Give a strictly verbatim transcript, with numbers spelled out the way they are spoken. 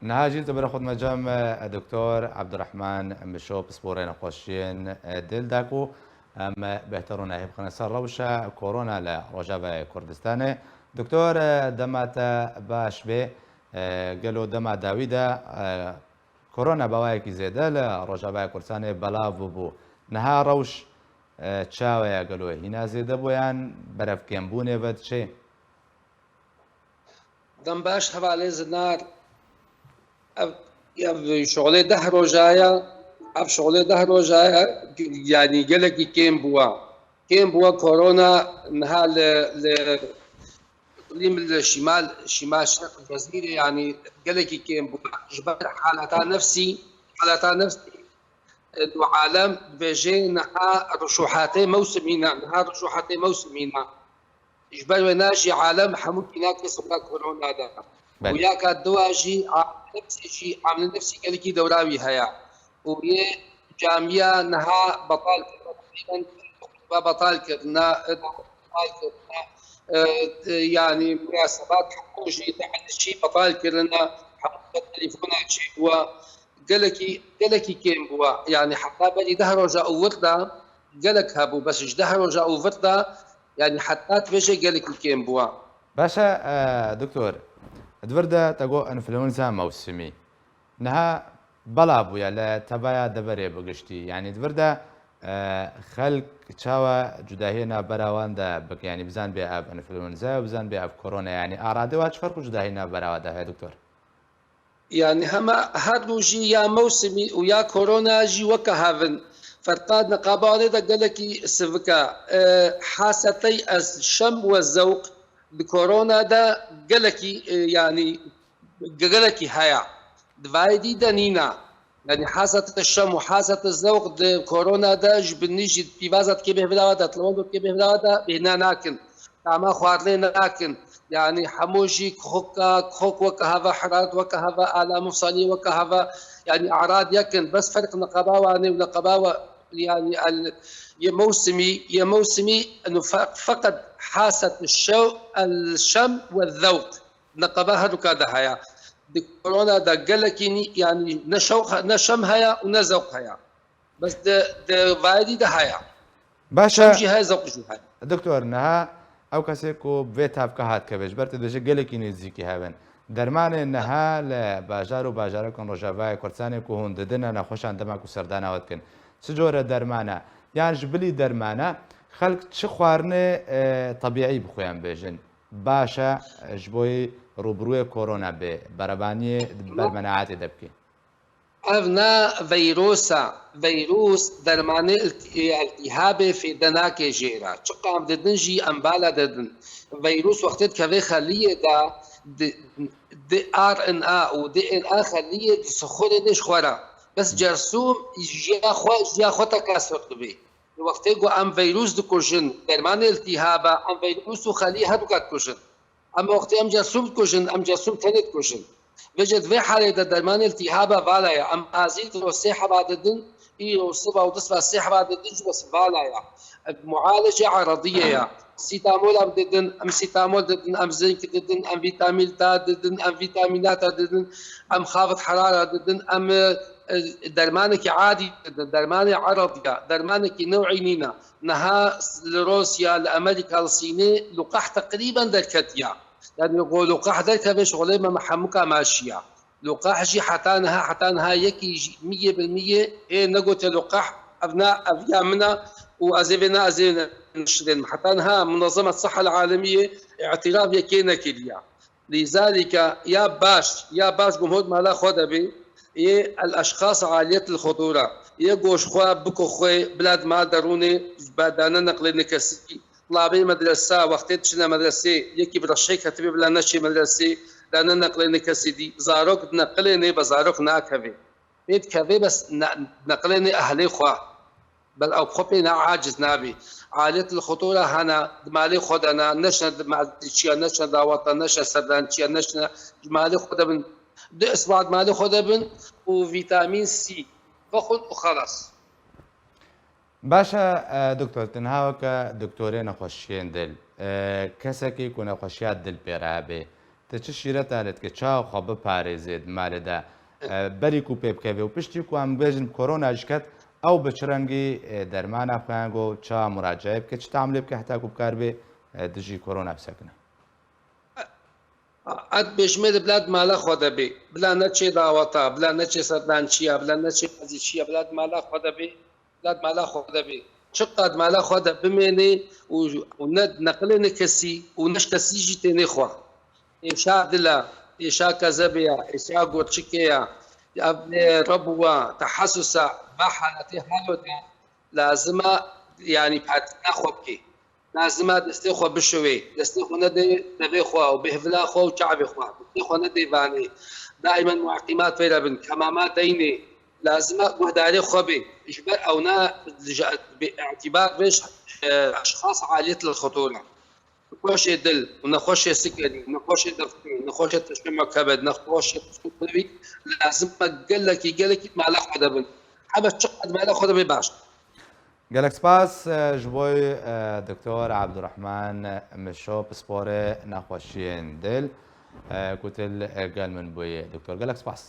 Niha jî li te bira xwe dime cem, e, Doktor Ebdurehman Mişo, pisporê nexweşiyên, e, dil da ku em bêhtir û nehî bixine ser rewşa korona li Rojavayê Kurdistanê. Doktor, e, dema te baş bê, e, gelo dema dawî de, e, korona bi awayekî zêde li Rojavayê Kurdistanê belav bûbû. Niha rewş, e, çawa ye, gelo hîna zêde bû yan berev kêmbûnê ve diçe? Dem baş hevalê Zinar. Ev, ev şolê deh roja ye, ev şolê deh roja ye, yanî gelekî kêm bûwa. Kêm bûwa korona niha li, li iqlîm li şimal, şimal şerq Cezîrê, yanî gelekî kêm bûwa. Ji ber haleta nefsî, haleta nefsî, e, di alem dibêje niha ruşuhatê mewsimî ne, niha ruşuhatê mewsimî ne. Ji ber wê na jî alem hemû tîna keseka korona de. Belê. Û ya ka diwa jî amilê nefsî jî, amilê nefsî gelekî dewra wî heye. Û yê camiya niha betal kirine, teqrîben betal kirine, betal kirine. E, e, yanî munasebat hemû jî dehil jî betal kirine, hemû bi telefona çêbûye. Gelekî, gelekî kêm bûye. Yanî heta berî deh roja û vir de gelek hebû, bes ji deh roja û vir de, yanî heta dibêje gelekî kêm bûye. Baş e, e, doktor, di vir de te got enfluenza mewsimî. Niha bela bûye li tevaya deverê bi giştî. Yanî di vir de, e, xelk çawa cudahiyê navbera wan de bike? Yanî bizanibê ev enfluenza ye û bizanibê ev korona ye. Yanî aradê wa çi ferq û cudahî navbera wa de heye, doktor? Yanî hema her du jî ya mewsimî û ya korona jî weke hev in. Ferqa niqaba wan de gelekî sivik e. E, hasetey ez şem we zewq di korona de gelekî, e, yanî gelekî heye. Di vayê dî de nîne. Yanî hasetê şem û hasetê zewq di korona de ji binî jî pîvaza dikê bêhvira we de, di lewendo dikê bêhvira we de bêhna nakin. Tama xwarinê nakin. Yanî hemû jî kuxika, kuxik weke heve, heraret weke heve, ala mifsalî weke heve. Yanî erad yek in. Bes ferq niqaba wan ê û niqaba we, yanî el, yê mewsimî, yê mewsimî, inu fe-, feqet haset şew, el şem we zewq. Niqaba her duka de heye. Di korona de gelekî nî, yanî ne şew, ne şem heye û ne zewq heye. Bes di, di vayedî de heye. Baş e. Şew jî heye, zewq jî heye. Doktor, niha ew kesê ku bi vê tavka hat keve, ji ber tu dibêje gelekî nêzîkî hev in. Dermanê niha li bajar û bajarokên Rojavayê Kurdistanê ku hûn didine nexweşan dema ku serdana we dikin. Çi cure derman e? Yan ji bilî dermana xelk çi xwarinê, e, tebîî bixwe em bêjin? Baş e, ji bo yê rûbirûyê korona bê, berevaniyê ber menaetê de bikê. Ev ne veyros e. Veyros dermanê iltî-, iltîhabê fêde nake jê re. Çiqam didin jî em bala didin. Veyros wextê dikeve xeliyê de, di, di R N A û D N A xeliyê disixurê nê ji xwe re. Bes cersûm jiya xwe, jiya xwe tekesur dibê. Wextê ku em veyrûs dikujin, dermanê iltîhaba, em veyrûs û xelî her duka dikujin. Em wextê em cersûm dikujin, em cersûm tenê dikujin. Vêce di vê halê de dermanê iltîhaba vala ye. Em azî di ro sê heba didin, îro siba û disba sê heba didin, ji bes vala ye. Mualece eradiyê ye. Sîtamola didin, em sîtamol didin, em zink didin, em vîtamîn ta didin, em vîtamînata didin, em xafid herara didin, em, e, dermanekî adî didin, dermanê eradiya, dermanekî new'î nîne. Niha li Rûsya, li Amerîka, li Sînê luqah teqrîben derketiya. Yanî go luqah derkeve şixulê me hemûka maşiya. Luqah jî heta niha, heta niha yekî jî miyê bil miyê ê negote luqah, ev na, ev ya min e û ez ê vê na, ez ê ne nişirên. Heta niha Munezzemet Sihha Alemiyê îtîraf yekê nekiriya. Lîzalîke ya baş, ya baş gumhot mala xwe de bê, yê el eşxas aliyet el xudûra, yê goş xwe, biko xwe, bila di mal derûnê, ba dane neqlê nekesî, Labê medresa, wextê diçine medresê, yekî bi reşê ketibê bila neçê medresê, dane neqlê nekesî dî. Zarok di neqilê nê be zarok nakevê. Pê dikevê bes ne-, neqilê nê ehlê xwe. Bel ew xwe pê ne aciz nabî. Aliyet li xutûra hene, di malê xwe de ne, neçine di ma-, çiya, neçine dawata, neçine serdançiya, neçine ji malê xwe de bin. Du isbat malê xwe de bin û vîtamîn C vexwin û xelas. Baş e, e, doktor, tu niha weke doktorê nexweşiyên dil, e, kesekî ku nexweşiya dil pê re hebe, Te çi şîreta lê dike, çawa xwe biparêzê di malê de? E, berî ku pê bikevê û piştî ku em bêjin korona jî ket, ew bi çi rengî, e, dermana xwe yan go çawa muracaê bike, çi teamulê bike heta ku bikaribê, e, dijî korona bisekine? Ed bêjmê de bila di mala xwe de bê, bila neçê daweta, bila neçê ser dançiya, bila neçê qezîçiya, bila di mala xwe de bê, bila di mala xwe de bê. Çiqad mala xwe de bimênê û, û ne neqilêne kesî û ne ji kesî jî tênê xwe. Êşa dil e, êşa kezebê ye, êşa goçikê ye. Ev ê rebûwa, tehesusa, va haletê halo de lazim e, yanî partîna xwe bikê. Lazim e destê xwe bişuwê, destê xwe nedê devê xwe û bêhvila xwe û çavê xwe. Destê xwe nedê vanê. Daîmen mueqîmat vêre bin, kemama deynê. Lazim e guhdarê xwe bê. Ji ber ewna ji bi îtîbar vê, e, eşxas aliyet li xetor e. Nexweşê dil û nexweşê sikerî, nexweşê deftûn, nexweşê teşema kebed, nexweşê teşema kebedî lazim e gelekî, gelekî mala xwe de bin. Hebe çiqad mala xwe de bê baş. Gelek spas, e, ji bo, e, Doktor Abdurrahman Mişo, pisporê nexweşiyên dil, e, ku tu li gel min bûyî. Doktor, gelek spas.